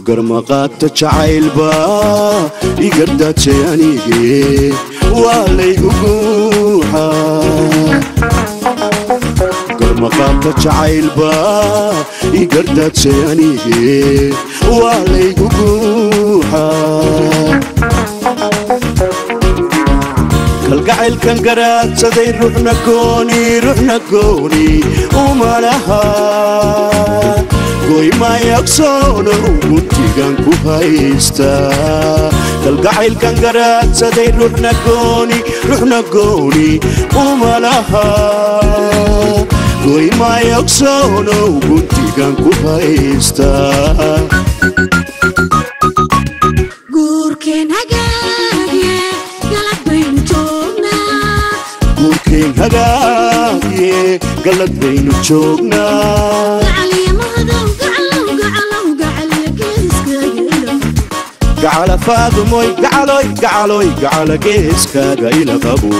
Garmaqaadta jacaylba igardaajay anige waa laygu guuxaa. Garmaqaadta jacaylba igardaajay anige waa laygu guuxaa. Kalgacaylkan garaadsaday ruuxna gooni, ruuxna gooni uma laha. Goymayaqsoono guntigan ku haystaa. Kalgacaylkan garaadsaday ruuxna gooni, ruuxna gooni uma laha. Goymayaqsoono guntigan ku haystaa. Guurkeen hagaagye, galad baynu joognaa. Guurkeen hagaagye, galad baynu joognaa. Gacaliya mahadow, gacalow, gacalow, gacaliya geeskaaga ila. Gacala faadumoy, gacaloy, gacaloy, gacala geeskaaga ila qabo.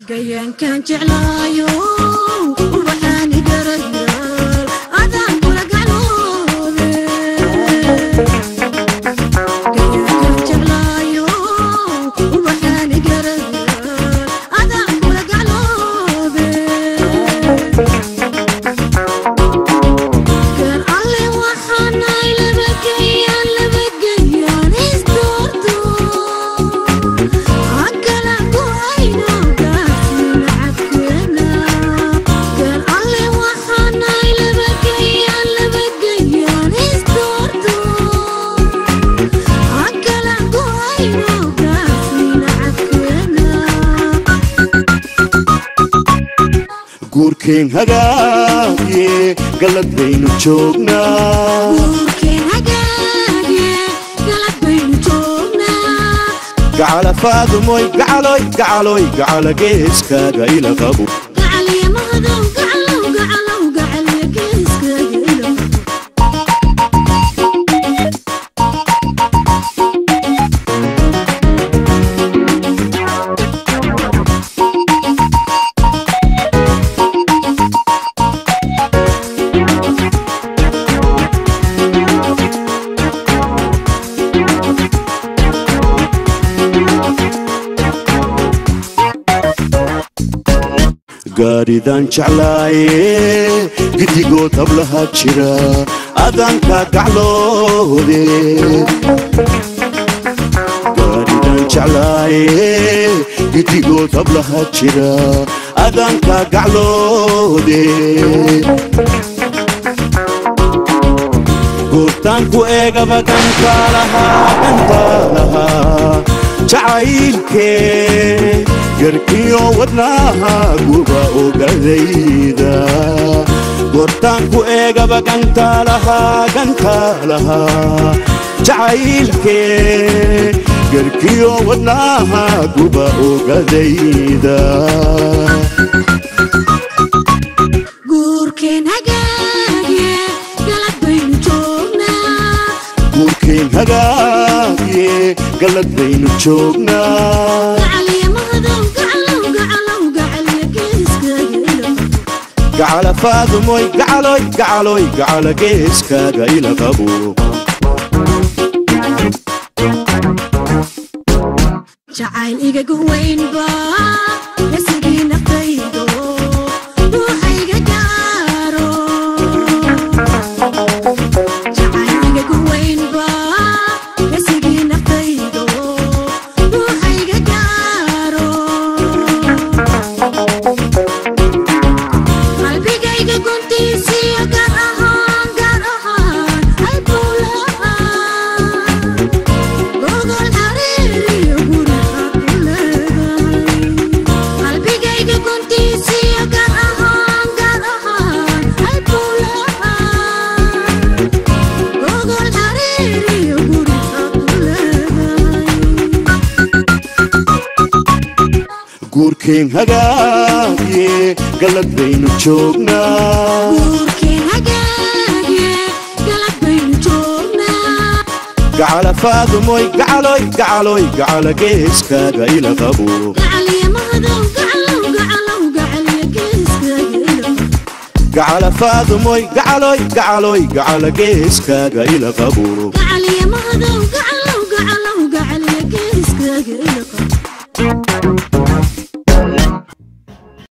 Gayaankaan jeclaayo ubaxaani garayaal adaan kula gacloobe. Gayaankaan jeclaayo ubaxaani garayaal adaan kula gacloobe. Gaar alle waxaanay laba gayaan, laba gayaan isdoorto. Akala go'ayno gaarsiina cabkeena. Gaar alle waxaanay laba gayaan, laba gayaan isdoorto. Akala go'ayno gaarsiina cabkeena. Guurkeen hagaagye, galad baynu joognaa. Guurkeen hagaagye, galad baynu joognaa. Gacala faadumoy, gacaloy, gacaloy, gacala geeskaaga ila qabo. Gacaliya mahadow, gacalow, gacalow, gacaliya geeskaaga ila qabo. Gaaridan jeclaaye gidigood hablaha jira adaanka gacloode. Gaaridan jeclaaye gidigood hablaha jira adaanka gacloode. Goortaanku eegaba gantaalahaa, gantaalahaa jacaylkee garkiyo wadnaha guba ogadayda. Goortaanku eegaba gantaalahaa, gantaalahaa jacaylkee garkiyo wadnaha guba ogadayda. Guurkeen hagaagye, galad baynu joognaa. Guurkeen hagaagye, galad baynu joognaa. Gacaliya mahadow, gacalow, gacalow, gacaliya geeskaaga ila qabo. Gacala faadumoy, gacaloy, gacaloy, gacala geeskaaga ila qabo. Jacayl igagu weynba isigii naftaydo ruuxayga gaaro. Jacayl igagu weynba isigii naftaydo ruuxayga gaaro. Qalbigayga guntiisiyo gaar ahaan, gaar ahaan halbowlaha. Gogol xariiriyo guri aad u leedahay. Qalbigayga guntiisiyo gaar ahaan, Guurkeen hagaagiye, galad baynu joognaa. Guurkeen hagaagiye, galad baynu joognaa. Gacala Faadumoy, gacaloy, gacaloy, gacala geeskaaga ila qabo. Gacaliya mahadow, gacalow, gacalow, gacaliya geeskaaga ila. Gacala Faadumoy, gacaloy, gacaloy, gacala geeskaaga ila qabo. Gacaliya mahadow, gacalow.